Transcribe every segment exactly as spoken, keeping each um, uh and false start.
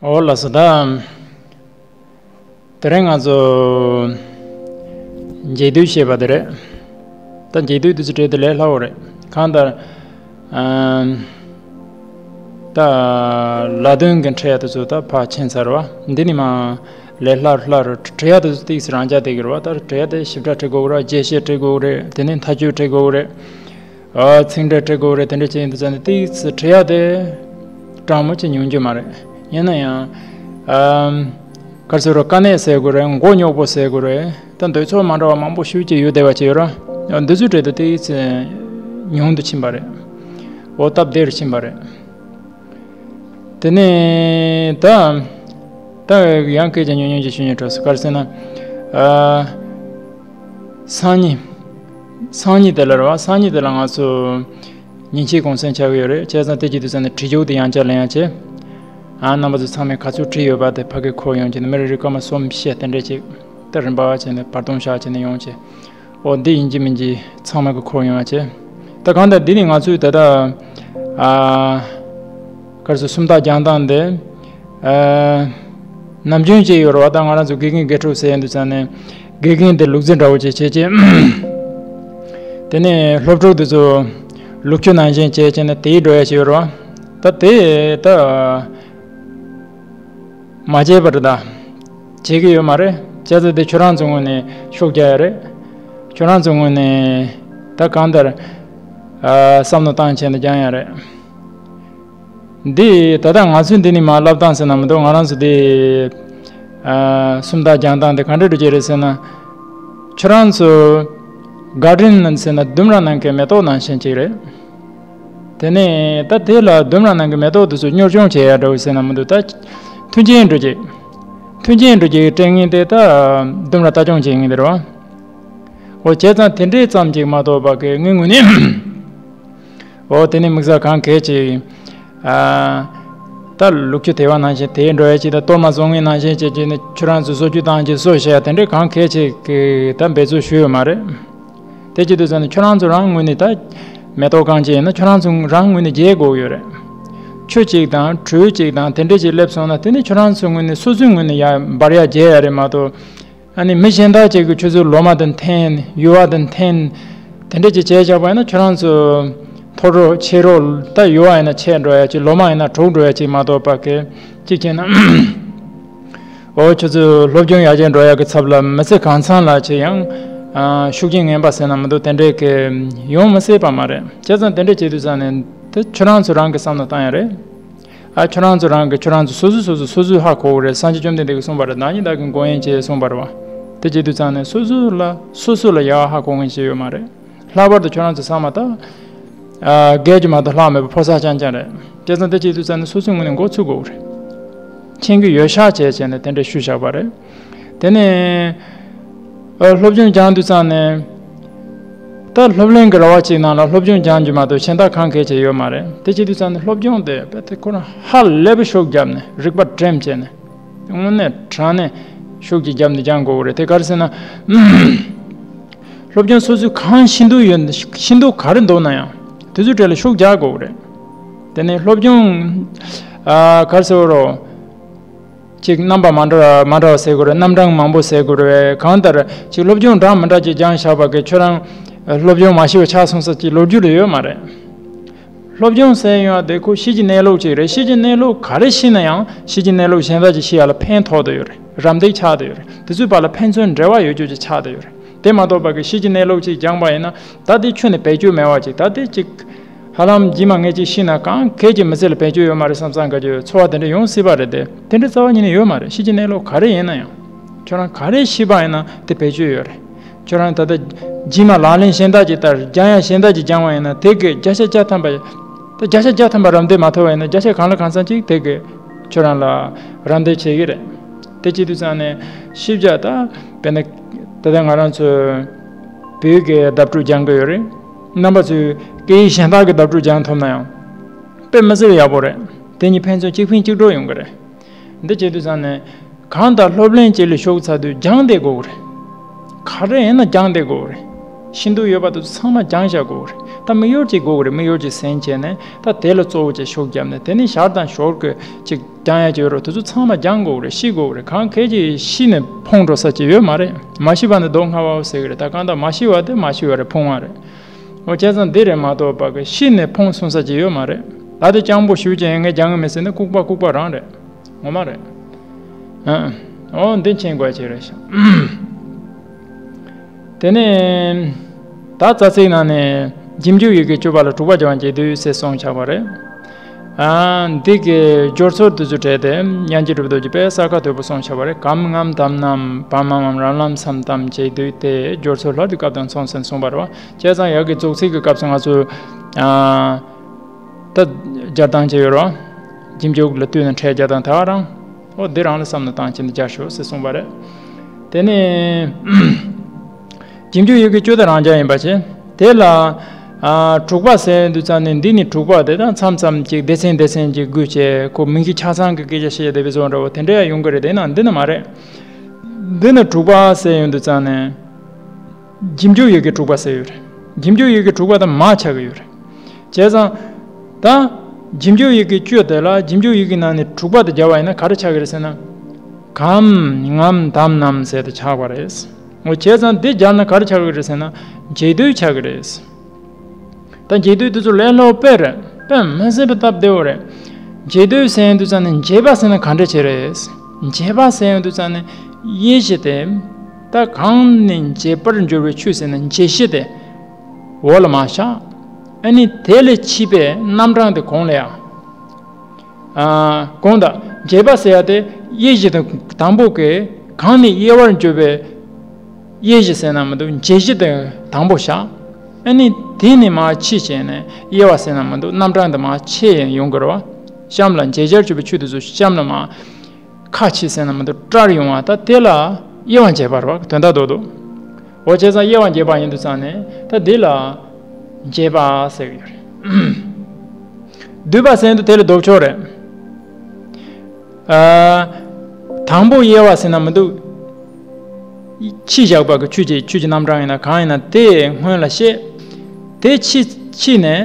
འོ་ལགས་སོ། ད་དེ་རིང་ང་ཚོ་འགྱེད་བསྡུས་བཤད་པ་དེ་རེད། ད་འགྱེད་བསྡུས་དེ་ཚོ་བྲིས་དེ་ལས་སླ་བོ་རེད། གང་ལྟར་ཨམ། ད་ལ་དོན་གྱི་འཁྲིད་ཡ་དེ་ཚོ་ད་ཕར་ཕྱིན་ཚར་བ། འདི་ནི་མ་ལས་སླ་རུ་སླ་རུ་བྲིས་ཡ་དེ་ཚོ་ཏིག་ཙམ་རང་འཇགས་བསྡད་ཀྱི་རེད་བ། ད་བྲིས་ཡ་དེ་ཞིབ་ཕྲ་བྲིས་དགོས་ཀྱི་རེད་བ། རྒྱས་བཤད་བྲིས་དགོས་ཀྱི་རེད། དེ་ནས་མཐའ་དཔྱོད་བྲིས་དགོས་ཀྱི་རེད། ཨ། ཚིག་འགྲེལ་བྲི་དགོས་རེད། དེ་འདྲ་བྱས་ཡིན་དུས་ཙང་ནས་ཏིག་ཙི་བྲི་ཡ་དེ་སྤྲང་མོ་ཅིག་ཉུང་རྒྱུ་མ་རེད། ཡིན་ན་ཡང་། ཨམ། ག་རེ་ཟེར་རོ། དཀའ་གནད་ཟེར་དགོས་རེད། མགོ་རྙོག་པོ་ཟེར་དགོས་རེད། ད་འདོད་ཚོགས་མ་འདྲ་བ་མང་པོ་ཞེ་ཅིག་ཡོད་བསྡད་པ་ཅིག་ཡོད་ར། འདི་ཚོའི་གྲས་དེ་ཏིག་ཙི་ཉུང་དུ་ཕྱིན་པ་རེད། འོ་སྟབས་བདེ་རུ་ཕྱིན་པ་རེད། དེ་ནས་ད། ད་ཡང་སྐད་ཆ་ཉུང་ཉུང་ཅིག་ཞུ་སྙིང་བྲོ་སོང་། ག་རེ་ཟེར་ན། ཨ། སང་ཉིན། སང་ཉིན་དེ་ལ་རེད་བ། སང་ཉིན་དེ་ལ་ང་ཚོ་ཉིན་ཕྱེད་གུང་སེང་ཆགས་ཀྱི་ཡོད་རེད། བྱས་ཙང་དེ་བྱེད་དུས་ཙང་ནས་བྲིས་རྒྱུགས་དེ་ཡང་བསྐྱར་ལེན་ཡ་བྱས། ཨ། རྣམ་པ་ཚོ་ཚང་མས་ག་ཚོད་བྲིས་ཡོད་པ་དེ་ཕ་གིར་འཁོར་ཡོང་བྱས་ནས། མི་རེ་རེ་སྐར་མ་གསུམ་བཞི་དེ་འདྲས་ཅིག་ད་རིམ་པ་བྱས་ནས་བར་སྟོང་བཞག་བྱས་ནས་ཡོང་བྱས། འོ་འདི་ཡིན་གཅིག་མིན་གཅིག་ཚང་མ་གིས་འཁོར་ཡོང་བ་བྱས། ད་གང་ལྟར་འདི་ནི་ང་ཚོའི་ད་ལྟ། ཨ། ག་རེ་ཟེར། སུམ་རྟགས་སྦྱང་སྟངས་འདི། ཨ། ནམ་རྒྱུན་བྱས་ཡོད་རེད་བ། ད་ང་རང་ཚོ་དགེ་རྒན་དགེ་ཕྲུག་ཟེར་ཡོང་དུས་ཙང་ནས། དགེ་རྒན་དེ་ལུག་རྫི་འདྲ་བོ་ཅིག་བྱས་བྱས། དེ་ནས་སློབ་ཕྲུག་དེ་ཚོ་ལུག་ཁྱུ་ནང་བཞིན་བྱས་བྱས་ནས་དེད་འགྲོ་ཡ་ཅིག་ཡོད་རེད་བ། ད་དེ་ད། མ་བྱས་པ་རེད་ད། བྱེད་ཀྱི་ཡོད་མ་རེད། བྱས་ཙང་དེ་ཁྱོད་རང་ཚོའི་ངོས་ནས་ཤུགས་རྒྱག་ཡ་རེད། ཁྱོད་རང་ཚོའི་ངོས་ནས་ད་གང་ལྟར། ཨ། བསམ་བློ་བཏང་བྱས་ནས་སྦྱང་ཡ་རེད། འདི་ད་ལྟ་ང་ཚོས་འདི་ནི་མ་བསླབ་སྟངས་ཟེར་ན་མི་འདུག་ང་རང་ཚོ་འདི། ཨ། སུམ་རྟགས་སྦྱང་སྟངས་འདི་ག་འདྲ་འགྲོ་གི་རེད་ཟེར་ན། ཁྱོད་རང་ཚོ་གར་ཌེན་ཟེར་ན་ལྡུམ་ར་ནང་གི་མེ་ཏོག་ནང་བཞིན་ཅིག་རེད། དེ་ནས་ད་དེ་ལ་ལྡུམ་ར་ནང་གི་མེ་ཏོག་དེ་ཚོ་གཉོར་སྐྱོང་བྱེད་ཡ་འདྲ་བོ་ཟེར་ན་མི་འདུག་ད་མཐུན་རྐྱེན་འགྲོ་གི། མཐུན་རྐྱེན་འགྲོ་གི་སྤྲད་མཁན་དེ་ད་ལྡུམ་ར་ལྟ་སྐྱོང་བྱེད་མཁན་དེ་རེད་བ། འོ་བྱས་ཙང་དེ་འདྲའི་ཙམ་ཅིག་མ་གཏོགས་པ་གི་ངའི་ངོས་ནས། འོ་དེ་ནས་དམིགས་བསལ་གང་གལ་ཆེ། ཨ། ད་ལུག་ཁྱུ་དེད་པ་ནང་བཞིན་དེད་འགྲོ་ཡ་ཅིག་དང་། གཏོར་མ་བཟོ་མཁན་ནང་བཞིན་བྱས་བྱས་ནས་ཁྱོད་རང་ཚོ་གསོ་རྒྱུ་བཏང་རྒྱུ་གསོ་བྱེད་ཡ་དེ་འདྲའི་གང་གལ་ཆེ་གི་ད་འབད་རྩོལ་ཞུས་ཡོད་མ་རེད། དེ་བྱེད་དུས་ཙང་ནས་ཁྱོད་རང་ཚོ་རང་ངོས་ནས་ད་མེ་ཏོག་གང་ཅི་ཡིན་ན་ཁྱོད་རང་ཚོ་རང་ངོས་ནས་རྒྱས་དགོས་ཡོད་རེད། ཆུ་གཅིག་དང་དྲོད་གཅིག་དང་དེ་འདྲས་ཅིག་སླེབས་སོང་ན། དེ་ནི་ཁྱོད་རང་ཚོའི་ངོས་ནས་སོ་སོའི་ངོས་ནས་ཡར་འབར་ཡ་རྒྱས་ཡ་རེད་མ་གཏོགས། ཨ་ནི་མི་གཞན་དག་ཅིག་གིས་ཁྱོད་ཚོའི་ལོ་མ་དེ་འཐེན། ཡུར་བ་དེ་འཐེན། དེ་འདྲས་ཅིག་བྱས་བཞག་པ་ཡིན་ན་ཁྱོད་རང་ཚོ་མཐོ་རོགས་ཆེ་རོགས། ད་ཡུར་བ་ཡིན་ན་ཆད་འགྲོ་ཡ་ཅིག་ལོ་མ་ཡིན་ན་གྲུག་འགྲོ་ཡ་ཅིག་མ་གཏོགས་པ་གི་གཅིག་བྱས་ན། འོ་ཁྱོད་ཚོའི་སློབ་སྦྱོང་ཡར་རྒྱས་འགྲོ་ཡག་གི་ཚབ་ལ་མི་ཚེ་གང་ཚང་ལ་ཆེ་ཡང་། ཨ། ཤུགས་རྐྱེན་ངན་པ་ཟེར་ན་མི་འདུག་དེ་འདྲས་ཀྱི་ཡོང་མི་སྲིད་པ་མ་རེད། བྱས་ཙང་དེ་འདྲས་བྱེད་དུས་ཙང་ནས་དེ་ཁྱོད་རང་ཚོ་རང་གི་བསམ་བློ་བཏང་ཡ་རེད། ཨ། ཁྱོད་རང་ཚོ་རང་གི་ཁྱོད་རང་ཚོ་སོ་སོ་སོ་སོ་སོ་སོས་ཧ་གོ་གི་རེད། སངས་རྒྱས་བཅོམ་ལྡན་འདས་ཀྱིས་གསུངས་པ་རེད། བདག་ཉིད་བདག་གིས་མགོན་ཡིན་ཞེས་གསུངས་པ་རེད་བ། དེ་བྱེད་དུས་ཙང་ནས་སོ་སོ་ལ་སོ་སོ་ལ་ཡག་ཧ་གོ་མཁན་ཞིག་ཡོད་མ་རེད། ལྷག་པར་དུ་ཁྱོད་རང་ཚོ་ཚང་མ་ད། ཨ། སྒེར་གྱི་མ་གཏོགས་ལྷག་མེད་པའི་ཕོ་གསར་རྐྱང་རྐྱང་རེད། བྱས་ཙང་དེ་བྱེད་དུས་ཙང་ནས་སོ་སོའི་ངོས་ནས་འགོ་ཚུགས་དགོས་རེད། མཁྱེན་གྱི་ཡོད་ཤག་བྱས་བྱས་ནས་དེ་འདྲ་ཞུས་བཞག་པ་རེད། དེ་ནས། ཨ། སློབ་སྦྱོང་སྦྱང་དུས་ཙང་ནས། ད་སློབ་གླིང་གི་ར་བ་གཅིག་ནང་ལ་སློབ་སྦྱོང་སྦྱང་རྒྱུ་མ་གཏོགས་གཞན་དག་གང་གལ་ཆེ་ཡོད་མ་རེད། དེ་བྱེད་དུས་ཙང་ནས་སློབ་སྦྱོང་དེ་རྦད་དེ་ཁོ་རང་ཧ་ལས་པའི་ཤུགས་བརྒྱབ་ནས། རིག་པ་བསྒྲིམས་བྱས་ནས། དངོས་གནས་དྲང་གནས་ཤུགས་ཀྱིས་བརྒྱབ་ནས་སྦྱང་དགོས་ཀྱི་རེད། དེ་ག་རེ་ཟེར་ན། སློབ་སྦྱོང་སོ་སོའི་གང་ཤེས་འདོད་ཡོད། ཤེས་འདོད་ག་རེ་འདུག་ན་ཡང་དེ་ཚོའི་གྲས་ལ་ཤུགས་རྒྱག་དགོས་ཀྱི་རེད། དེ་ནས་སློབ་སྦྱོང་། ཨ། ག་རེ་ཟེར་དགོས་རེད། ཅིག་རྣམ་པ་མ་འདྲ་མ་འདྲ་བ་ཟེར་དགོས་རེད། རྣམ་གྲངས་མང་པོ་ཟེར་དགོས་རེད། གང་ལྟར་ཅིག་སློབ་སྦྱོང་འདྲ་མི་འདྲ་ཅིག་སྦྱངས་བཞག་པ་གི་ཁྱོད་རང་སློབ་སྦྱོང་མ་ཤེས་པ་ཆགས་སོང་ས་ཅིག་ལོ་རྒྱུས་ལ་ཡོད་མ་རེད། སློབ་སྦྱོང་ཟེར་ཡོང་བ་དེ་ཁོ་ཤེས་ཀྱི་གནས་ལུགས་ཅིག་རེད། ཤེས་ཀྱི་གནས་ལུགས་ག་རེ་ཤེས་ན་ཡང་ཤེས་ཀྱི་གནས་ལུགས་གཞན་དག་ཅིག་ཤེས་ཡ་ལ་ཕན་ཐོགས་བསྡད་ཡོད་རེད། རམ་འདེགས་ཆགས་བསྡད་ཡོད་རེད། དེ་ཚོའི་བར་ལ་ཕན་ཚུན་འབྲེལ་བ་ཡོད་རྒྱུ་ཅིག་ཆགས་བསྡད་ཡོད་རེད། དེ་མ་གཏོགས་པ་གི་ཤེས་ཀྱི་གནས་ལུགས་ཅིག་སྦྱངས་པ་ཡིན་ན་ད་དེ་ཁྱོན་ནས་བེད་སྤྱོད་མེད་པ་ཅིག་ད་དེ་ཅིག་ཧ་ལམ་རྗེས་མ་ངས་ཅིག་ཤེས་ན་གང་གལ་གྱི་མི་ཚེ་ལ་བེད་སྤྱོད་ཡོད་མ་རེད་བསམ་བསམ་ག་ཅིག་ཚོར་བ་དེ་འདྲ་ཡོང་སྲིད་པ་རེད་དེ། དེ་འདྲ་རྩ་བ་ཉིད་ནས་ཡོད་མ་རེད། ཤེས་ཀྱི་གནས་ལུགས་ག་རེ་ཡིན་ན་ཡང་། ཁྱོད་རང་ག་རེ་ཤེས་པ་ཡིན་ན་དེ་བེད་སྤྱོད་ཡོད་རེད། ཁྱོད་རང་ད་ལྟ་རྗེས་མ་ལག་ལེན་གཞན་དག་ཅིག་ལྟར་སྦྱང་ཡ་གཞན་དག་ཅིག་སྦྱང་བ་ཡིན་ན་དེ་གི་བརྒྱ་ཆ་བརྒྱ་ཐམ་པ། ད་བརྒྱ་ཆ་བརྒྱ་ཐམ་པ་རམ་འདེགས་མ་ཐོབ་པ་ཡིན་ན་བརྒྱ་ཆ་གང་ལ་གང་འཚམ་ཅིག་དེ་གི་ཁྱོད་རང་ལ་རམ་འདེགས་བྱེད་ཀྱི་རེད། དེ་བྱེད་དུས་ཙང་ནས་ཤེས་བྱ་ད། དཔེར་ན། ད་ལྟ་ང་རང་ཚོ་བོད་ཀྱི་བརྡ་སྤྲོད་སྦྱང་གི་ཡོད་རེད། རྣམ་པ་ཚོས་སྐད་ཡིག་གཞན་དག་གི་བརྡ་སྤྲོད་སྦྱང་ཐུབ་ན་ཡང་དཔེ་མི་སྲིད་པ་ཡག་པོ་རེད། དེ་གཉིས་ཕན་ཚུན་གཅིག་ཕན་གཅིག་གྲོགས་ཡོང་གི་རེད། འདི་བྱེད་དུས་ཙང་ནས་གང་ལྟར་སློབ་གླིང་གཅིག་ལ་ཞུགས་ཚར་དུས་སྦྱང་བསྡད་དགོས་ཀྱི་རེད། ག་རེ་ཡིན་ན་སྦྱང་བསྡད་དགོས་ཀྱི་རེད། ཤེས་འདོད་ཡོད་པ་དེ་ཚོ་ཚང་མ་སྦྱངས་བཞག་དགོས་ཀྱི་རེད། ད་མིག་ཡོར་གཅིག་དགོས་ཀྱི་རེད། མིག་ཡོར་གཅིག་གཟན་བྱས་ནས་ད་དེ་ལ་གཙོ་བོ་བྱས་ཤུགས་བརྒྱབ་ནས། དེ་ནས་ཞར་དང་ཞོར་གྱི་ཅིག་སྦྱང་ཡ་ཅིག་ཡོད་རེད། དེ་ཚོ་ཚང་མ་སྦྱང་དགོས་ཀྱི་རེད། ཤེས་དགོས་ཀྱི་རེད། གང་གལ་ཆེ་ཤེས་ནས་ཕོངས་འགྲོ་ས་ཅིག་ཡོད་མ་རེད། མ་ཤེས་པ་ནི་སྡུག་བསྔལ་བའོ་ཟེར་གྱི་རེད། ད་གང་ལྟར་མ་ཤེས་པ་དེ་མ་ཤེས་པ་རེད། ཕོངས་པ་རེད། འོ་བྱས་ཙང་འདི་རེད་མ་གཏོགས་པ་གི་ཤེས་ནས་ཕོངས་སོང་ས་ཅིག་ཡོད་མ་རེད། ད་དེ་སྤྱང་པོ་ཞུ་བྱས་ངས་སྦྱང་གི་མེད་ཟེར་ན་ལྐུགས་པ་ལྐུགས་པ་རང་རེད། ངོ་མ་རེད། ཨ། འོ་འདི་མཁྱེན་དགོས་ཅིག་རེད་ཤག་དེ་ནས་ད་རྩ་ཚིག་ནང་ནས་རྗེས་འཇུག་ཡི་གེ་བཅུ་པ་ལ་དྲུག་པ་སྦྱར་བ་འབྱེད་སྡུད་ཟེར་གསུངས་ཆགས་པ་རེད། ཨ། འདི་གི་སྦྱོར་ཚུལ་དེ་ཚོ་བྲལ་ཏེ་སྙན་བརྒྱུད་གྲུབ་པའི་རྡོ་རྗེ་དཔལ་ས་མཁར་དོལ་པོས་གསུངས་ཆགས་པ་རེད། གམ་ངམ་དམ་ནམ་བ་མ་མམ་རམ་ལམ་སམ་དམ་འབྱེད་སྡུད་དེ་སྦྱོར་ཚུལ་སླར་བསྡུའི་སྐབས་དང་མཚུངས་ཟེར་གསུངས་པ་རེད་བ། བྱས་ཙང་ཡ་གི་རྫོགས་ཚིག་གི་སྐབས་སུ་ང་ཚོས། ཨ། ད་སྦྱར་སྟངས་བྱས་ཡོད་རེད་བ། རྗེས་འཇུག་ལ་ལྟོས་ནས་འཕྲལ་སྦྱར་སྟངས་དེ་ག་རང་། འོ་འདི་རང་ལ་བསམ་བློ་བཏང་བྱས་ནས་སྦྱར་ཤོག་ཟེར་གསུངས་པ་རེད། དེ་ནས་རྗེས་འཇུག་ཡི་གེ་བཅུ་དེ་རང་སྦྱར་ཡིན་པ་བྱས། དེ་ལ། ཨ། དྲུག་པ་ཟེར་དུས་ཙམ་ནས་འདི་ནི་དྲུག་པ་དེ་དང་མཚམས་མཚམས་ཅིག་སྡེ་ཚན་སྡེ་ཚན་ཅིག་བགོས་བྱས་ཁོ་མིང་གཞི་ཆ་ཚང་གི་སྐད་ཆ་བཤད་བསྡད་པའི་བཟོ་འདྲ་བོ་དེ་འདྲ་ཡང་ཡོང་གི་རེད། དེ་ན་འདི་ནི་མ་རེད། འདི་ནི་དྲུག་པ་ཟེར་ཡོང་དུས་ཙམ་ནས། རྗེས་འཇུག་ཡི་གེ་དྲུག་པ་ཟེར་ཡོད་རེད། རྗེས་འཇུག་ཡི་གེ་དྲུག་པ་དང་མ་ཆགས་ཀྱི་ཡོད་རེད། བྱས་ཙང་། ད། རྗེས་འཇུག་ཡི་གེ་བཅུ་དེ་ལ་རྗེས་འཇུག་ཡི་གེ་ནང་ནས་དྲུག་པ་དེ་སྦྱར་བ་ཡིན་ན་ག་རེ་ཆགས་ཀྱི་རེད་ཟེར་ན། གམ་ངམ་དམ་ནམ་ཟེར་དེ་ཆགས་པ་རེད། འོ་བྱས་ཙང་དེ་སྦྱར་ན་ག་རེ་ཆགས་ཀྱི་རེད་ཟེར་ན་འབྱེད་སྡུད་ཆགས་ཀྱི་རེད། ད་འབྱེད་སྡུད་དེ་ཚོ་ལས་སླ་པོ་དཔེ་རེད། དཔེ་མི་སྲིད་པའི་སྟབས་བདེ་བོ་རེད། འབྱེད་སྡུད་ཟེར་ཡོང་དུས་ཙམ་ནས་འབྱེད་པ་ཟེར་ན་ག་འདྲ་ཅིག་རེད། འབྱེད་པ་ཟེར་ཡོང་དུས་ཙམ་ནས་དབྱེ་གཞི་དེ། ད་གང་ནས་འབྱེད་པར་འགྱུར་བའི་ཆོས་ཟེར་ན་འབྱེད་གཞི་དེ་འོག་ལ་མར་བཞག་ཨ་ནི་དེ་ལས་མཆེད་པའི་རྣམ་གྲངས་དེ་གོང་ལ་ཡ། ཨ། གོང་དང་འབྱེད་པ་ཟེར་ཡ་དེ་དབྱེ་གཞི་དང་དང་པོ་གི་གང་ནས་དབྱེ་བར་འགྱུར་བའི་དབྱེ་གཞི་ཟེར་ན་མི་འདུག་འབྱེད་གཞི་དེ་དང་པོ་བཞག་ཨ་ནི་དེ་ནས་མར་ཕྱེ་བྱས་ནས་དབྱེ་བ་ཟེར་ན་མི་འདུག་རྣམ་གྲངས་དེ་མར་ཕྱེ་ཡང་ཡོང་དགོས་རེད་བ། གཤམ་ལ་འབྱེད་བྱར་གྱུར་པའི་ཆོས་དེ་ཚོ་གཤམ་ལ་མར་ཁ་ཕྱེ་ཟེར་ན་མི་འདུག་བཀྲལ་ཡོང་བ། ད་དེ་ལ་དབྱེ་བ་འབྱེད་པ་རེད་བ། དོན་དག་རྡོག་རྡོག་འོ་བྱས་ཙང་དབྱེ་བ་འབྱེད་པ་ཡིན་དུས་ཙང་ནས་ད་འདི་ལ་འབྱེད་པ་ཟེར་གྱི་ཡོད་རེད། སྡུད་པ་ཟེར་དུས་དེ་ལ་ལྡོག་ཕྱོགས་རེད། ཨ། དང་པོ་དབྱེ་བ་ཟེར་ན་མི་འདུག་ཕྱིས་བཞག་པ་གི་ཆོས་ཀྱི་ཆོས་ཀྱི་རྣམ་གྲངས་ཡིན་ན་གང་ཡིན་ན་དེ་སྔོན་ལ་བཤད། དེ་ཕྱིས་ཕྱིས་ནས་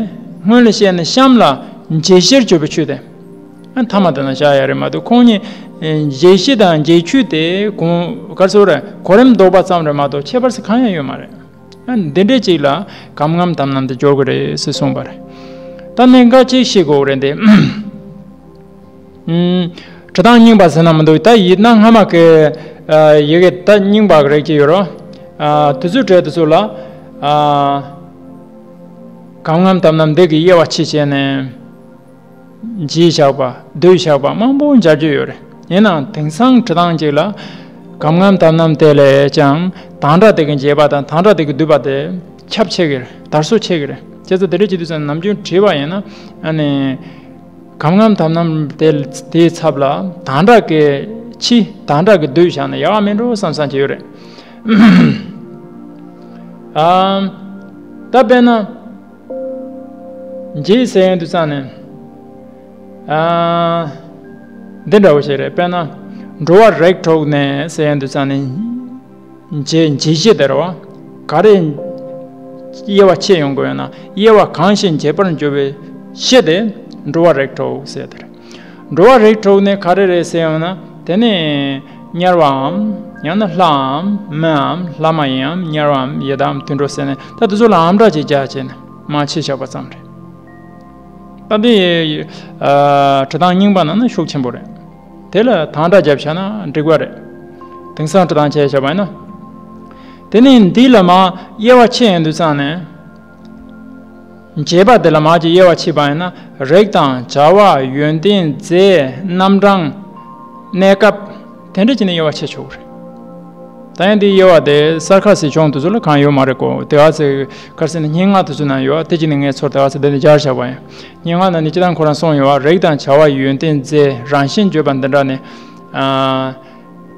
སྔོན་ལ་བཤད་ནས་གཤམ་ལ་འབྱེད་གཞིར་གྱུར་པའི་ཆོས་དེ། ཨ། མཐའ་མ་དེ་ན་བཞག་ཡ་རེད་མ་གཏོགས་ཁོང་གཉིས། ཨེ། འབྱེད་གཞི་དང་འབྱེད་ཆོས་དེ་གོང་ག་རེ་ཟེར་རེད། གོ་རིམ་ལྡོག་པ་ཙམ་རེད་མ་གཏོགས་ཁྱད་པར་ཟེར་གང་ཡང་ཡོད་མ་རེད། ཨ། འདི་འདྲའི་ཅིག་ལ་གམ་ངམ་དམ་ནམ་དེ་སྦྱོར་དགོས་རེད་ཟེར་གསུངས་པ་རེད། ད་གནད་འགག་ཅིག་ཤེས་དགོས་རེད་འདི། ཨུམ། འབྲི་སྟངས་རྙིང་པ་ཟེར་ན་མི་འདུག་ད་ཡིན་ན་སྔ་མ་གི། ཨ། ཡི་གེ་ད་རྙིང་པ་རེད་ཀྱི་ཡོད་རོ། ཨ། དེ་ཚོའི་གྲས་དེ་ཚོ་ལ། ཨ། གམ་ངམ་དམ་ནམ་འདི་གི་དབྱེ་བ་ཕྱེ་བྱས་ནས། འབྱེད་བཞག་པ་སྡུད་བཞག་པ་མང་པོ་སྦྱར་རྒྱུ་ཡོད་རེད། ཡིན་ནའང་དེང་སང་འབྲི་སྟངས་གཅིག་ལ། གམ་ངམ་དམ་ནམ་དེ་ལས་ཀྱང་དང་སྒྲ་དེ་གི་འབྱེད་པ་དང་དང་སྒྲ་དེ་གི་སྡུད་པ་དེ་ཁྱབ་ཆེ་གི་རེད། དར་སོ་ཆེ་གི་རེད། བྱས་ཙང་དེ་འདྲ་བྱེད་དུས་ཙམ་ནམ་རྒྱུན་བྲིས་པ་ཡིན་ན་ཨ་ནི། གམ་ངམ་དམ་ནམ་དེ་དེའི་ཚབ་ལ་དང་སྒྲ་གི་ཕྱི་དང་སྒྲ་གི་སྡུད་བཞག་ན་ཡག་མིན་འགྲོ་བསམ་བསམ་གྱི་ཡོད་རེད། ཨ། ད་དཔེར་ན། འབྱེད་ཟེར་ཡོང་དུས་ཙམ་ནས། ཨ། འདི་འདྲ་བོ་ཞིག་རེད། དཔེར་ན། འགྲོ་བ་རིགས་དྲུག་ནས་ཟེར་ཡོང་དུས་ཙམ་ནས། འབྱེད་འབྱེད་གཞི་དེ་རེད་བ། ག་རེ། དབྱེ་བ་ཕྱེ་ཡོང་དགོས་ཡོད་ན་དབྱེ་བ་གང་ཞིག་འབྱེད་པར་འགྱུར་བའི་གཞི་དེ་འགྲོ་བ་རིགས་དྲུག་ཟེར་དེ་རེད། འགྲོ་བ་རིགས་དྲུག་ནི་ག་རེ་རེད་ཟེར་ཡོང་ན་དེ་ནི་དམྱལ་བའམ་ཡང་ན་ལྷའམ་མིའམ་ལྷ་མ་ཡིན་ཡང་དམྱལ་བའམ་ཡི་དྭགས་དུད་འགྲོ་ཟེར་ནས་ད་དེ་ཚོ་ལ་ཨམ་ཕྲག་ཅིག་རྒྱག་བྱས་ནས་མར་ཕྱེ་བཞག་པ་ཙམ་རེད། ད་འདི། ཨ། འབྲི་སྟངས་རྙིང་པ་ནང་ན་ཤུགས་ཆེན་པོ་རེད། དེ་ལ་དང་སྒྲ་བརྒྱབ་བྱས་ན་འགྲིག་པ་རེད། དེང་སང་འབྲི་སྟངས་བྱས་བྱས་པ་ཡིན་ན། དེ་ནས་འདི་ལ་མར་དབྱེ་བ་ཕྱེ་ཡོང་དུས་ཙམ་ནས། འབྱེད་པ་དེ་ལ་མར་གྱི་དབྱེ་བ་ཕྱེ་བ་ཡིན་ན་རིགས་དང་བྱ་བ་ཡོན་ཏན་རྫས་རྣམ་གྲངས་གནས་སྐབས་དེ་འདྲ་བྱས་ནས་དབྱེ་བ་ཕྱེ་ཆོག་གི་རེད། ད་ཡང་འདི་དབྱེ་བ་དེ་གསར་ཁ་ཟིག་བྱུང་དུས་ཚོད་ལ་གང་ཡོད་མ་རེད་གོ། དེ་ག་ཚོད་ག་རེ་ཟེར་ན་སྙན་ངག་དེ་ཚོ་ནང་ཡོད་པ་དེ་གཅིག་ནི་ངས་ཚུར་དེ་ག་ཚོད་དེ་ནས་སྦྱར་བཞག་པ་ཡིན། སྙན་ངག་ནང་ནས་སྤྱིར་བཏང་ཁོ་རང་གསུངས་ཡོད་པ་རིགས་དང་བྱ་བ་ཡོན་ཏན་རྫས་རང་བཞིན་བརྗོད་པ་འདི་འདྲ་ནི། ཨ།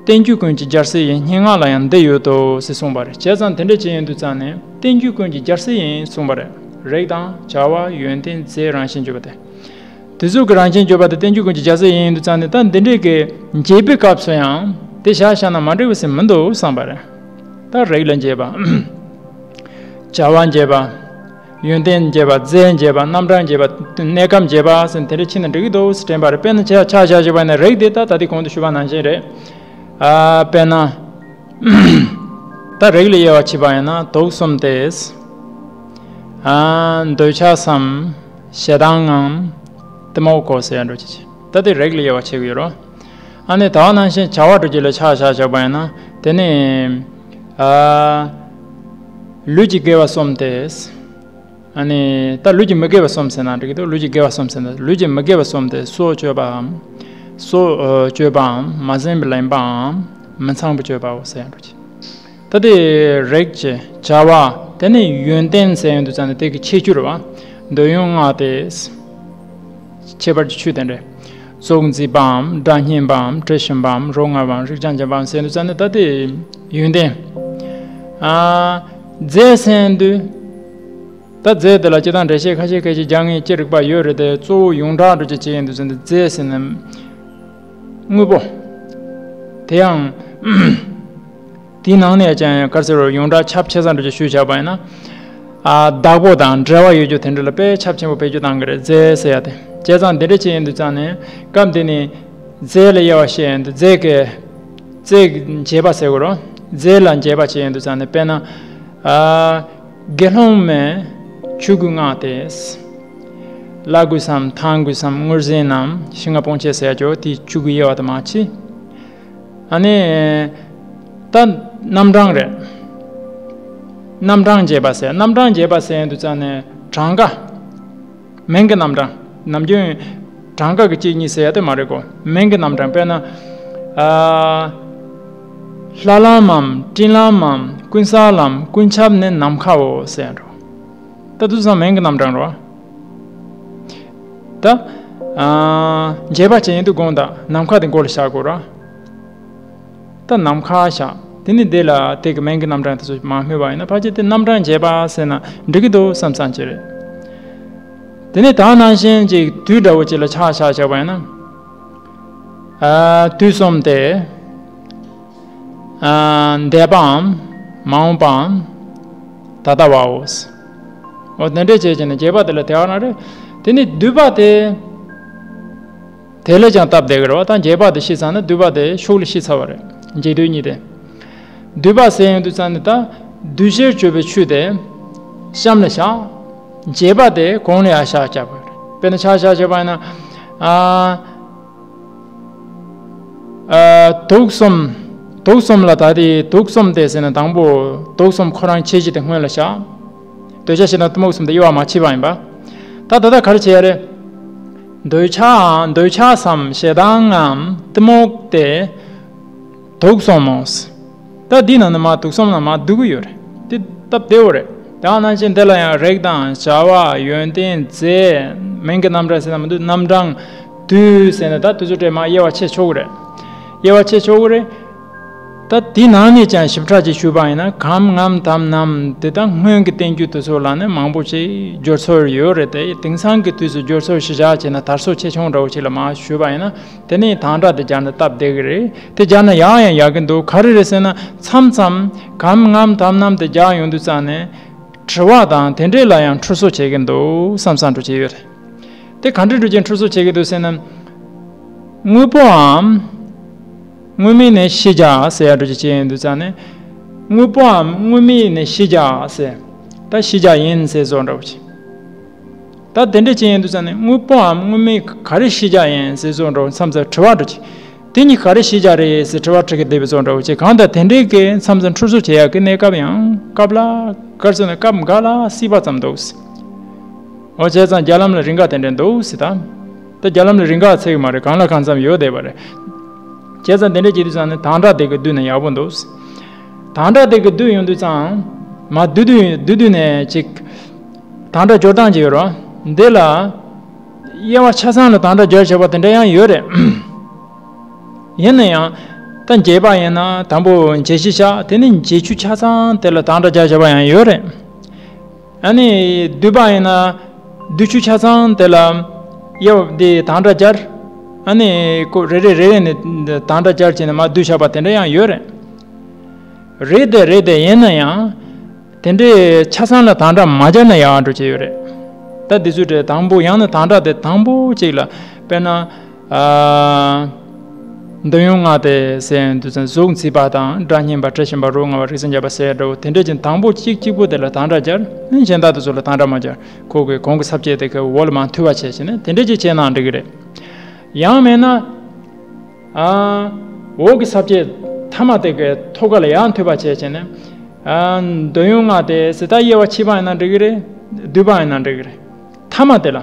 བསྟན་བཅོས་ཀུན་གྱི་སྦྱར་སྲོལ་ཡིན། སྙན་ངག་ལ་ཡང་འདི་ཡོད་དོ་ཟེར་གསུངས་པ་རེད། བྱས་ཙང་དེ་འདྲ་བྱས་ཡིན་དུས་ཙང་ནས་བསྟན་བཅོས་ཀུན་གྱི་སྦྱར་སྲོལ་ཡིན་གསུངས་པ་རེད། རིགས་དང་བྱ་བ་ཡོན་ཏན་རྫས་རང་བཞིན་བརྗོད་པ་དེ། དེ་ཚོ་གི་རང་བཞིན་བརྗོད་པ་དེ་བསྟན་བཅོས་ཀུན་གྱི་སྦྱར་སྲོལ་ཡིན་དུས་ཙང་ནས་ད་འདི་འདྲས་ཀྱི་འབྱེད་པའི་སྐབས་སུ་ཡང་དེ་བཞག་བཞག་ན་མ་འགྲིག་པ་ཟེར་མི་འདུག་བསམ་པ་རེད། ད་རིགས་ལ་འབྱེད་པ། བྱ་བ་འབྱེད་པ། ཡོན་ཏན་འབྱེད་པ། རྫས་འབྱེད་པ། རྣམ་གྲངས་འབྱེད་པ། གནས་སྐབས་འབྱེད་པ་ཟེར་དེ་འདྲ་ཕྱིན་ན་འགྲིག་གི་འདུག་ཟེར་དྲན་པ་རེད། དཔེར་ན་ཆ་ཆ་བཞག་པ་ཡིན་ན་རིགས་དེ་ད་ད་ལྟའི་གོང་དུ་ཞུས་པ་ནང་བཞིན་རེད། ཨ་དཔེར་ན། ད་རིགས་ལ་དབྱེ་བ་ཕྱེ་བ་ཡིན་ན་དུག་གསུམ་སྟེ། ཨ་འདོད་ཆགས་སམ། ཞེ་སྡང་ངམ། གཏི་མུག་གོ་ཟེར་ཡ་འགྲོ་ཅི་ཅི། ད་དེ་རིགས་ལ་དབྱེ་བ་ཕྱེ་གི་ཡོད་རོ། ཨ་ནི་ད་ག་ནང་བཞིན་བྱ་བ་འགྲོ་ཅི་ལ་ཆ་བཞག་བཞག་པ་ཡིན་ན་དེ་ནི། ཨ་ལུས་ཀྱི་དགེ་བ་གསུམ་སྟེ། ཨ་ནི་ད་ལུས་ཀྱི་མི་དགེ་བ་གསུམ་ཟེར་ན་འགྲིག་གི་འདུག་ལུས་ཀྱི་དགེ་བ་གསུམ་ཟེར་ན་ལུས་ཀྱི་མི་དགེ་བ་གསུམ་སྟེ། སྲོག་གཅོད་པའམ། སྲོག་ཨ་གཅོད་པའམ། མ་བཟིན་པར་ལེན་པའམ། མི་ཚངས་པར་སྤྱོད་པའོ་ཟེར་ཡང་འགྲོ་ཅི། ད་དེ་རིགས་ཀྱི་བྱ་བ་དེ་ནི་ཡོན་ཏན་ཟེར་ཡོང་དུས་ཙང་ནས་དེ་གི་ཁྱད་ཆོས་རེད་བ། འདོད་ཡོན་ལྔ་སྟེ། ཁྱད་པར་གྱི་ཆོས་དེ་འདྲ། གཟུགས་མཛེས་པའམ། སྒྲ་སྙན་པའམ། དྲི་ཞིམ་པའམ། རོ་མངར་བའམ། རེག་བྱ་འཇམ་པའམ་ཟེར་དུས་ཙང་ནས་ད་དེ་ཡོན་ཏན། ཨ་རྫས་ཟེར་དུས། ད་རྫས་དེ་ལ་སྤྱིར་བཏང་འགྲེལ་བཤད་ཁ་ཤས་ཁ་ཤས་རྒྱག་མཁན་ཅི་རིགས་པ་ཡོད་རེད་དེ། གཙོ་བོ་ཡོངས་གྲགས་འགྲོ་ཅི་བྱེད་ཡིན་དུས་ཙང་ནས་རྫས་ཟེར་ན་དངོས་པོ། དེ་ཡང་དེའི་ནང་ནས་ཀྱང་ག་རེ་ཟེར་རོ། ཡོངས་གྲགས་ཁྱབ་ཆེ་ས་འགྲོ་ཅི་ཞུས་བཞག་པ་ཡིན་ན། ཨ་བདག་པོ་དང་འབྲེལ་བ་ཡོད་རྒྱུ་དེ་འདྲ་ལ་དཔེ་ཁྱབ་ཆེན་པོ་བེད་སྤྱོད་བཏང་གི་རེད། རྫས་ཟེར་ཡ་དེ། བྱས་ཙང་འདི་འདྲ་བྱས་ཡིན་དུས་ཙང་ནས་སྐབས་འདི་ནས་རྫས་ལ་དབྱེ་བ་བཤད་ཡིན་དུས་རྫས་ཀྱི། རྫས་ཀྱི་འབྱེད་པ་ཟེར་དགོས་རོ། རྫས་ལ་འབྱེད་པ་བྱས་ཡིན་དུས་ཙང་ནས་དཔེར་ན། ཨ་དགེ་སློང་མའི་ཆོས་གོས་ལྔ་སྟེ། བླ་གོས་སམ། ཐང་གོས་སམ། དངུལ་ཟན་ནམ་ཤིང་ང་སྤོང་བྱེད་ཟེར་ཡ་ཅོ་དེའི་ཆོས་གོས་དབྱེ་བ་དེ་མ་ཕྱེ། ཨ་ནི། ད་རྣམ་གྲངས་རེད། རྣམ་གྲངས་འབྱེད་པ་ཟེར། རྣམ་གྲངས་འབྱེད་པ་ཟེར་ཡོང་དུས་ཙང་ནས་གྲངས་ཀ་མིང་གི་རྣམ་གྲངས། ནམ་རྒྱུན་གྲངས་ཀ་གི་གཅིག་གཉིས་ཟེར་ཡ་དེ་མ་རེད་གོ། མིང་གི་རྣམ་གྲངས། དཔེར་ན། ཨ་ལྷ་ལམ་མམ། སྤྲིན་ལམ་མམ། ཀུན་གསལ་ལམ། ཀུན་ཁྱབ་ནི་ནམ་མཁའོ་ཟེར་ཡ་འགྲོ། ད་དུས་སང་མིང་གི་རྣམ་གྲངས་རོ། ད། ཨ་འབྱེད་པ་བྱེད་ཡིན་དུས་དགོངས་དག་ནམ་མཁའ་དེ་མགོ་ལ་བཞག་དགོས་ར། ད་ནམ་མཁའ་བཞག་དེ་ནི་དེ་ལ་དེ་གི་མིང་གི་རྣམ་གྲངས་དེ་ཚོ་མ་སྨོས་པ་ཡིན་ན་ཕལ་ཆེར་དེ་རྣམ་གྲངས་འབྱེད་པ་ཟེར་ན་འགྲིག་གི་འདུག་བསམ་བསམ་གྱི་རེད། དེ་ནི་ད་ནང་བཞིན་ཅིག་དུས་འདྲ་བོ་ཅིག་ལ་ཆ་བཞག་བཞག་པ་ཡིན་ན། ཨ་དུས་གསུམ་སྟེ། ཨ་འདས་པའམ། མ་འོངས་པའམ། ད་ལྟ་བའོ། འོ་དེ་འདྲས་བྱས་བྱས་ནས་འབྱེད་པ་དེ་ལ་དེ་བ་ན་རེད། དེ་ནི་སྡུད་པ་དེ། དེ་ལ་ཀྱང་སྟབས་བདེ་གི་རེད་བ། ད་འབྱེད་པ་དེ་ཤེས་ཚར་ན་སྡུད་པ་དེ་ཕྱོགས་ལ་ཤེས་ཚར་བ་རེད། འབྱེད་སྡུད་གཉིས་དེ། སྡུད་པ་ཟེར་ཡོང་དུས་ཙང་ནི་ད་སྡུད་བྱེད་གཅོད་པའི་ཆོས་དེ་གཤམ་ལ་བཞག་འབྱེད་པ་དེ་གོང་ལ་ཡར་བཞག་བྱ་བ་རེད། དཔེར་ན་ཆ་བཞག་བྱས་པ་ཡིན་ན། ཨ། ཨ་དུག་གསུམ། དུག་གསུམ་ལ་ད་དེ་དུག་གསུམ་སྟེ་ཟེར་ན་དང་པོ་དུག་གསུམ་ཁོ་རང་ཁྱད་གཞི་དེ་སྔོན་ལ་བཞག་འདོད་ཆགས་ཞེ་སྡང་གཏི་མུག་གསུམ་དེ་དབྱེ་བ་མ་ཕྱེ་བ་ཡིན་པ། ད་ད་ལྟ་ག་རེ་བྱེད་ཡ་རེད། འདོད་ཆགས། འདོད་ཆགས་སམ། ཞེ་སྡང་ངམ། གཏི་མུག་སྟེ། དུག་གསུམ་མོ། ད་འདི་ནང་ནས་མར་དུག་གསུམ་ནང་མར་བསྡུ་གི་ཡོད་རེད། དེ་སྟབས་བདེ་བོ་རེད། དེ་ནང་བཞིན་དེ་ལ་ཡང་རིགས་དང་བྱ་བ་ཡོན་ཏན་རྫས་མིང་གི་རྣམ་གྲངས་ཟེར་ན་མི་འདུག་རྣམ་གྲངས་དུས་ཟེར་ནས་ད་དུས་ཚོད་སྤྲད་མར་དབྱེ་བ་ཕྱེ་ཆོག་གི་རེད། དབྱེ་བ་ཕྱེ་ཆོག་གི་རེད། ད་དེའི་ནང་ནས་ཀྱང་ཞིབ་ཕྲ་ཅིག་ཞུས་པ་ཡིན་ན་གམ་ངམ་དམ་ནམ་དེ་དག་སྔོན་གྱི་བསྟན་བཅོས་དེ་ཚོ་ལ་ནི་མང་པོ་ཅིག་སྦྱོར་ཚུལ་ཡོད་རེད་དེ། དེང་སང་གི་དུས་སུ་སྦྱོར་ཚུལ་ཞིབ་ཆ་བྱས་ན་དར་སྲོལ་ཆེ་ཆུང་འདྲ་བོ་ཅིག་ལ་མར་ཞུས་པ་ཡིན་ན། དེ་ནས་དང་སྒྲ་དེ་སྦྱར་ན་སྟབས་བདེ་གི་རེད། དེ་སྦྱར་ན་ཡག་ཡང་ཡག་གི་འདུག་ག་རེ་རེད་ཟེར་ན། མཚམས་མཚམས་གམ་ངམ་དམ་ནམ་དེ་སྦྱར་ཡོང་དུས་ཙང་ནས་དྲི་བ་དང་དེ་འདྲས་ལ་ཡང་འཁྲུལ་སོ་བྱེད་ཀྱི་འདུག་བསམ་བསམ་འགྲོ་བྱེད་ཡོད་རེད། དེ་ག་འདྲས་འགྲོ་ཅིག་འཁྲུལ་སོ་བྱེད་ཀྱི་འདུག་ཟེར་ན། དངོས་པོའམ། དངོས་མེད་ནས་ཤེས་བྱ་ཟེར་ཡ་འགྲོ་ཅིག་བྱེད་ཡོང་དུས་ཙང་ནས། དངོས་པོའམ་དངོས་མེད་ནས་ཤེས་བྱ་ཟེར། ད་ཤེས་བྱ་ཡིན་ཟེར་བཟོ་འདྲ་བོ་ཅིག་ད་དེ་འདྲས་བྱས་ཡིན་དུས་ཙང་ནས་དངོས་པོའམ་དངོས་མེད་ག་རེ་ཤེས་བྱ་ཡིན་ཟེར་བཟོ་འདྲ་བོ་མཚམས་མཚམས་དྲི་བ་འདྲ་ཅིག་དེ་གཉིས་ག་རེ་ཤེས་བྱ་རེད་ཟེར་དྲི་བ་དྲི་གི་བསྡད་པའི་བཟོ་འདྲ་བོ་ཅིག་གང་ལྟར་དེ་འདྲས་ཀྱི་མཚམས་མཚམས་འཁྲུལ་སོ་བྱེད་ཡག་གི་གནས་སྐབས་ཡང་སྐབས་ལ་ག་རེ་ཟེར་ན་སྐབས་འགའ་ལ་སྲིད་པ་ཙམ་འདུག་འོ་བྱས་ཙང་རྒྱ་ལམ་ལ་རིགས་འགའ་དེ་འདྲས་འདུག་ཟེར་ད། ད་རྒྱ་ལམ་ལ་རིགས་འགའ་ཚིག་མ་རེད། གང་ལ་གང་འཚམ་ཡོད་བསྡད་པ་རེད། བྱས་ཙང་དེ་འདྲས་བྱེད་དུས་ཙང་ནས་དང་སྒྲ་དེ་གི་བསྡུས་ན་ཡག་པོ་འདུག་དང་སྒྲ་དེ་གི་བསྡུས་ཡོང་དུས་ཙང་། མ་བསྡུས་བསྡུས་བསྡུས་བསྡུས་ནས་ཅིག་དང་སྒྲ་སྦྱོར་སྟངས་ཅིག་ཡོད་རེད། འདི་ལ། དབྱེ་བ་ཆ་ཚང་ལ་དང་སྒྲ་སྦྱར་བྱས་པ་དེ་འདྲ་ཡང་ཡོད་རེད། ཡིན་ན་ཡང་། ད་འབྱེད་པ་ཡིན་ན་དང་པོ་འབྱེད་གཞི་བཞག་དེ་ནས་འབྱེད་ཆོས་ཆ་ཚང་དེ་ལ་དང་སྒྲ་སྦྱར་བྱས་པ་ཡང་ཡོད་རེད། ཨ་ནི་བསྡུས་པ་ཡིན་ན། བསྡུས་ཆོས་ཆ་ཚང་དེ་ལ་དབྱེ་བ་འདི་དང་སྒྲ་སྦྱར། ཨ་ནི་ཁོ་རེ་རེ་རེ་རེ་ནས་དང་སྒྲ་སྦྱར་བྱས་ནས་མར་བསྡུས་བཞག་པ་དེ་འདྲ་ཡང་ཡོད་རེད། རེད་དེ་རེད་དེ་ཡིན་ན་ཡང་། དེ་འདྲའི་ཆ་ཚང་ལ་དམ་བསྒྲགས་མ་བརྒྱབ་ན་ཡག་འགྲོ་གི་ཡོད་རེད། ད་འདི་ཚོ་དེ་དང་པོ་ཡང་ན་དམ་བསྒྲགས་དེ་དང་པོ་གཅིག་ལ་དཔེར་ན། ཨ། འདོད་ཡོན་ལྔ་སྟེ་ཟེར་ཡོང་དུས་ཙང་གཟུགས་མཛེས་པ་དང་སྒྲ་སྙན་པ་དྲི་ཞིམ་པ་རོ་མངར་བ་རིགས་གསུམ་རྒྱས་པ་ཟེར་འདྲ་བོ་དེ་འདྲས་ཀྱི་དང་པོ་གཅིག་གཅིག་པོ་དེ་ལ་དམ་བསྒྲགས་སྦྱར། གཞན་དག་དེ་ཚོ་ལ་དམ་བསྒྲགས་མ་སྦྱར། ཁོ་གི་གོང་གི་ས་བཅད་དེ་གའི་འོག་ལ་མར་མཐུད་པ་བྱས་བྱས་ནས་དེ་འདྲས་ཀྱི་བྱས་ན་འགྲིག་གི་རེད། ཡང་མེད་ན། ཨ། འོག་གི་ས་བཅད་ཐ་མ་དེ་གའི་ཐོག་ཁ་ལ་ཡང་མཐུད་པ་བྱས་བྱས་ནས། ཨ། འདོད་ཡོན་ལྔ་སྟེ་ཟེར་ད་དབྱེ་བ་ཕྱེ་བ་ཡིན་ན་འགྲིག་གི་རེད། བསྡུས་པ་ཡིན་ན་འགྲིག་གི་རེད། ཐ་མ་དེ་ལ།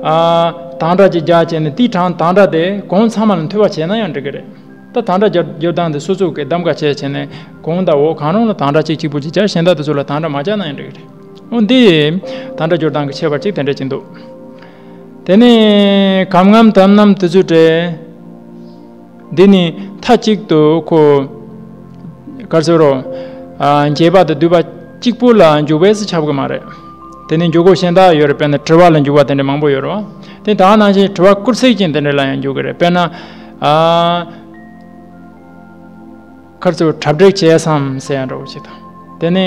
ཨ། དམ་བསྒྲགས་ཅིག་རྒྱག་བྱས་ནས་དེའི་གྲངས་དམ་བསྒྲགས་དེ་གོང་ཚང་མ་ལ་མཐུད་པ་བྱས་ན་ཡང་འགྲིག་གི་རེད། ད་དམ་བསྒྲགས་སྦྱོར་སྦྱོར་སྟངས་དེ་སོ་སོ་གིས་གདམ་ག་བྱས་བྱས་ནས་གོང་དང་འོག་གང་རུང་ལ་དམ་བསྒྲགས་གཅིག་གཅིག་པོ་ཅིག་སྦྱར། གཞན་དག་དེ་ཚོ་ལ་དམ་བསྒྲགས་མ་སྦྱར་ན་ཡང་འགྲིག་གི་རེད། འོ་འདི་དམ་བསྒྲགས་སྦྱོར་སྟངས་ཀྱི་ཁྱད་པར་ཅིག་དེ་འདྲ་ཅིག་འདུག་དེ་ནས་གམ་ངམ་དམ་ནམ་དེ་ཚོ་འདྲ། འདི་ནི་མཐའ་གཅིག་ཏུ་ཁོ། ག་རེ་ཟེར་རོ། ཨ། འགྱེད་པ་དང་བསྡུས་པ་གཅིག་པུ་ལ་འཇུག་པས་ཁྱབ་གི་མ་རེད། དེ་ནི་འཇུག་སྒོ་གཞན་དག་ཡོད་རེད། དཔེར་ན་དྲི་བ་ལ་འཇུག་པ་དེ་འདྲ་མང་པོ་ཡོད་རེད་བ། དེ་ད་ག་ནང་བཞིན་དྲི་བ་སྐུལ་ཚིག་ཅན་དེ་འདྲ་ལ་ཡང་འཇུག་གི་རེད། དཔེར་ན། ཨ། ག་རེ་ཟེར་བ། གྲ་སྒྲིག་བྱས་སམ་ཟེར་ཡ་འདྲ་བོ་ཞིག་དང་། དེ་ནས་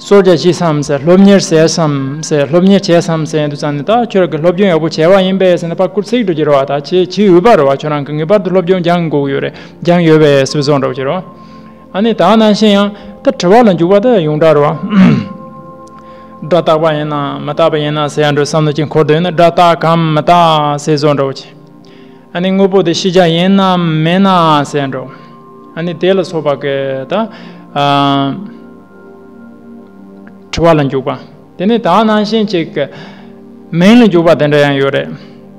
གསོལ་ཇ་བཞེས་སམ་ཟེར། སློབ་གཉེར་བྱས་སམ་ཟེར། སློབ་གཉེར་བྱས་སམ་ཟེར་ཡ་འདུག་ཙང་ནས་ད་ཁྱོད་རང་གིས་སློབ་སྦྱོང་ཡག་པོ་བྱས་པ་ཡིན་པས་ཟེར་ན་ཕར་སྐུལ་ཚིག་འགྲོ་གི་རེད་བ། ད་བྱེད་བྱེད་འོས་པ་རེད་བ། ཁྱོད་རང་གིས་ངེས་པར་དུ་སློབ་སྦྱོང་སྦྱང་དགོས་ཀྱི་ཡོད་རེད། སྦྱང་ཡོད་པས་ཟེར་བཟོ་འདྲ་བོ་ཞིག་རེད་བ། ཨ་ནི་ད་ག་ནང་བཞིན་ཡང་ད་དྲི་བ་ལ་འཇུག་པ་ད་ཡོངས་གྲགས་རེད་བ། སྒྲ་རྟག་པ་ཡིན་ན་མི་རྟག་པ་ཡིན་ན་ཟེར་ཡ་འདྲ་བསམ་བློ་ཅིག་འཁོར་འདུག་ཡོད་ན། སྒྲ་རྟག་གམ་མི་རྟག་ཟེར་བཟོ་འདྲ་བོ་ཅིག་ཨ་ནི་དངོས་པོ་དེ་ཤེས་བྱ་ཡིན་ནམ་མིན་ན་ཟེར་འགྲོ། ཨ་ནི་དེ་ལ་སོགས་པ་གི་ད། ཨ། དྲི་བ་ལ་འཇུག་པ། དེ་ནས་ད་ག་ནང་བཞིན་ཅིག་མིང་ལ་འཇུག་པ་དེ་འདྲ་ཡང་ཡོད་རེད།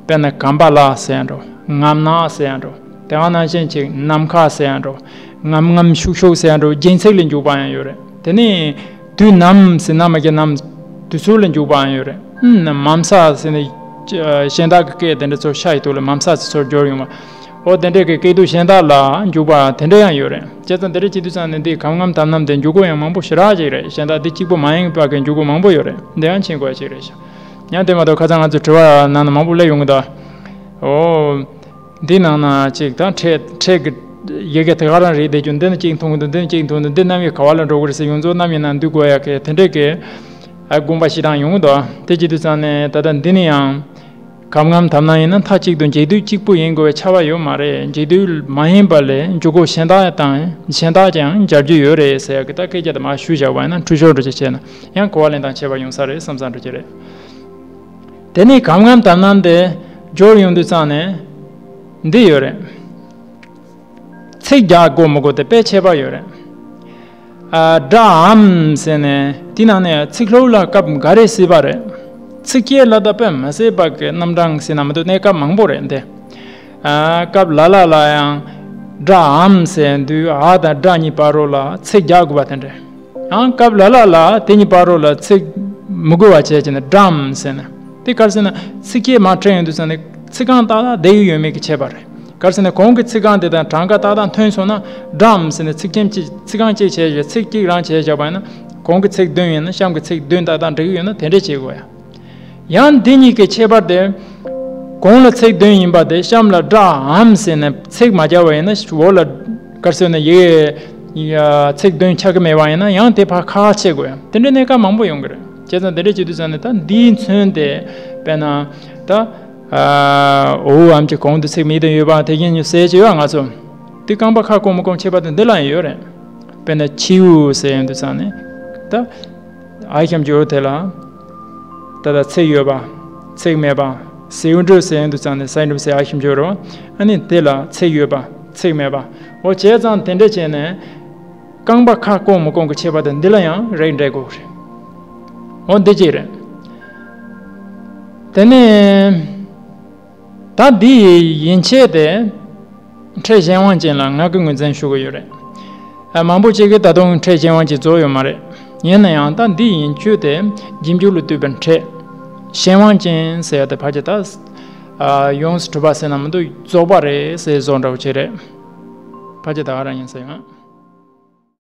དཔེར་ན་གམ་པ་ལ་ཟེར་འགྲོ། ངམ་ནག་ཟེར་འགྲོ། དེ་ག་ནང་བཞིན་ཅིག་ནམ་མཁའ་ཟེར་འགྲོ། ངམ་ངམ་ཤུག་ཤུག་ཟེར་འགྲོ། རྒྱན་ཚིག་ལ་འཇུག་པ་ཡང་ཡོད་རེད། དེ་ནས། དུས་ནམ་ཟེར་ན་མ་གི་ནམ། དུས་ཚོད་ལ་འཇུག་པའང་ཡོད་རེད། ཨུམ། མམ་ས་ཟེར་ནས། གཞན་དག་གི་སྐད་དེ་འདྲ་ཚོ་ཤ་ཡི་ཐོག་ལ་མམ་ས་ཟེར་ཚུར་སྦྱོར་ཡོང་བ། འོ་དེ་འདྲས་ཀྱི་སྐད་དུ་གཞན་དག་ལ་འཇུག་པ་དེ་འདྲ་ཡང་ཡོད་རེད། བྱས་ཙང་དེ་འདྲ་བྱེད་དུས་ཙང་ནས་འདི་གམ་ངམ་དམ་ནམ་དེ་འཇུག་སྒོ་ཡང་མང་པོ་ཞེ་དྲག་ཅིག་རེད། གཞན་དག་འདི་གཅིག་པུ་མ་ཡིན་པ་གི་འཇུག་སྒོ་མང་པོ་ཡོད་རེད། འདི་ཡང་མཁྱེན་དགོས་ཡ་ཅིག་རེད་ཤག་ཡང་དེ་མ་གཏོགས་ཁ་སང་ང་ཚོ་དྲི་བ་ནང་ན་མང་པོ་སླེབས་ཡོང་གི་འདུག་འོ། འདི་ནང་ན་ཅིག་དང་ཕྲད་ཕྲད་ཀྱི་ཡི་གེ་དེ་ག་རང་རེད་བསྡད་རྒྱུ། འདི་ནི་གཅིག་མཐོང་གི་འདུག་འདི་ནི་གཅིག་མཐོང་གི་འདུག་འདི་རྣམ་དབྱེ་ག་བ་ལ་འགྲོ་གི་རེད་ཟེར། ཡོངས་རྫོགས་རྣམ་དབྱེ་ནང་འདུས་དགོས་ཡ་གི་དེ་འདྲས་ཀྱི་ཨ་དགོངས་པ་བཞེས་སྟངས་ཡོང་གི་འདུག་དེ་བྱེད་དུས་ཙང་ནས་ད་ལྟ་འདི་ནི་ཡང་གམ་ངམ་དམ་ནམ་ཡིན་ན་མཐའ་གཅིག་ཏུ་འགྱེད་དུས་གཅིག་པུ་ཡིན་དགོས་པའི་ཁྱབ་པ་ཡོད་མ་རེད། འགྱེད་དུས་མ་ཡིན་པ་ལས་འཇུག་སྒོ་གཞན་དག་དང་གཞན་དག་ཀྱང་སྦྱར་རྒྱུ་ཡོད་རེད་ཟེར་ཡ་གི་ད་སྐད་ཆ་དེ་མར་ཞུས་བཞག་པ་ཡིན་ན་འཐུས་ཤོར་འགྲོ་ཅིག་བྱས་ན་ཡང་གོ་བ་ལེན་སྟངས་ཁྱད་པར་ཡོང་ས་རེད་བསམ་བསམ་འགྲོ་གི་རེད། དེ་ནས་གམ་ངམ་དམ་ནམ་དེ་སྦྱོར་ཡོང་དུས་ཙང་ནས་འདི་ཡོད་རེད། ཚིག་རྒྱག་དགོས་མི་དགོས་དེ་དཔེ་ཁྱད་པར་ཡོད་རེད། ཨ། སྒྲའམ་ཟེར་ནས་དེ་ནང་ནས་ཚིག་ལྷུག་ལ་སྐབས་འགའ་རེ་སྲིད་པ་རེད། ཚིག་སྐྱེལ་ལ་ད་དཔེ་མི་སྲིད་པ་གི་རྣམ་གྲངས་ཟེར་ན་མི་འདུག་གནས་སྐབས་མང་པོ་རེད་འདི། ཨ། སྐབས་ལ་ལ་ལ་ཡང་སྒྲའམ་ཟེར་དུས་འ་དང་སྒྲ་གཉིས་བར་རོ་ལ་ཚིག་རྒྱག་དགོས་པ་དེ་འདྲ། ཡང་སྐབས་ལ་ལ་ལ་དེ་གཉིས་བར་རོ་ལ་ཚིག་མི་དགོས་པ་བྱས་བྱས་ནས་སྒྲའམ་ཟེར་ནས། དེ་ག་རེ་ཟེར་ན་ཚིག་སྐྱེལ་མར་ཕྲད་ཡོང་དུས་ཙང་ནས་ཚིག་རྐང་ཏག་ཏག་བསྡད་ཡོད་མེད་ཀྱི་ཁྱད་པར་རེད། ག་རེ་ཟེར་ན་གོང་གི་ཚིག་རྐང་དེ་དང་གྲངས་ཀ་ཏག་ཏག་མཐུན་སོང་ན་སྒྲའམ་ཟེར་ནས་ཚིག་ཁྱིམ་གཅིག་ཚིག་རྐང་གཅིག་བྱས་བྱས་ཚིག་གཅིག་རང་བྱས་བཞག་པ་ཡིན་ན་གོང་གི་ཚིག་བདུན་ཡིན་ན་གཤམ་གྱི་ཚིག་བདུན་ཏག་ཏག་འགྲིག་གི་ཡོད་ན་དེ་འདྲས་བྱེད་དགོས་ཡ། ཡང་འདི་གཉིས་ཀྱི་ཁྱད་པར་དེ། གོང་ལ་ཚིག་བདུན་ཡིན་པ་དེ་གཤམ་ལ་སྒྲའམ་ཟེར་ནས་ཚིག་མ་བརྒྱབ་པ་ཡིན་ན་འོག་ལ་ག་རེ་ཟེར་ན་ཡི་གེ་ཚིག་བདུན་ཆགས་ཀྱི་མེད་པ་ཡིན་ན་ཡང་དེ་ཕར་ཁག་ཁག་ཕྱེ་དགོས་ཡ། དེ་འདྲའི་གནས་སྐབས་མང་པོ་ཡོང་གི་རེད། བྱས་ཙང་དེ་འདྲ་བྱེད་དུས་ཙང་ནས་ད་འདིས་མཚོན་ཏེ་དཔེར་ན་ད་འོའམ་གྱི་གོང་དུ་ཚིག་མེད་དུ་ཡོད་པ་དེ་བཞིན་ཟེར་གྱི་ཡོད་ང་ཚོ། འདི་རྐང་པ་ཁ་སྐོང་མི་སྐོང་ཁྱད་པར་དེ་འདི་ལ་ཡང་ཡོད་རེད། དཔེར་ན་ཁྱེའུ་ཟེར་ཡོང་དུས་ཙང་ནས་ད། འ་གཤམ་གྱི་འོ་དེ་ལ། ད་ལྟ་ཚིག་ཡོད་པ། ཚིག་མེད་པ། ཟེའུ་འབྲུ་ཟེར་ཡོང་དུས་ཙང་ནས་ཟ་འབྲུ་ཟེར་འ་གཤམ་གྱི་འོ་རེད་བ། ཨ་ནི་དེ་ལ་ཚིག་ཡོད་པ། ཚིག་མེད་པ། འོ་བྱས་ཙང་དེ་འདྲ་བྱས་ནས། རྐང་པ་ཁ་སྐོང་མི་སྐོང་གི་ཁྱད་པར་དེ་འདི་ལ་ཡང་རིགས་འགྲེ་དགོས་རེད། འོ་འདི་གཅིག་རེད། དེ་ནས། ད་འདི་ཡི་ཡན་ཆད་དེ། ཕྲད་གཞན་དབང་ཅན་ལ་ང་གིས་ངོས་འཛིན་ཞུ་གི་ཡོད་རེད། ཨ། མང་པོ་ཅིག་གིས་ད་དུང་ཕྲད་གཞན་དབང་ཅན་རྫོགས་ཡོད་མ་རེད། ཡིན་ན་ཡང་ད་འདི་ཡན་ཆད་དེ་རྗེས་འཇུག་ལ་ལྟོས་པའི་ཕྲད་གཞན་དབང་ཅན་ཟེར་ཡ་དེ་ཕལ་ཆེར་ད། ཨ། ཡོངས་སུ་གྲུབ་པ་ཟེར་ན་མི་འདུག་རྫོགས་པ་རེད་ཟེར་བཟོ་འདྲ་བོ་ཅིག་རེད། ཕལ་ཆེར་ད་ག་རང་ཡིན་ཟེར་ཡང་།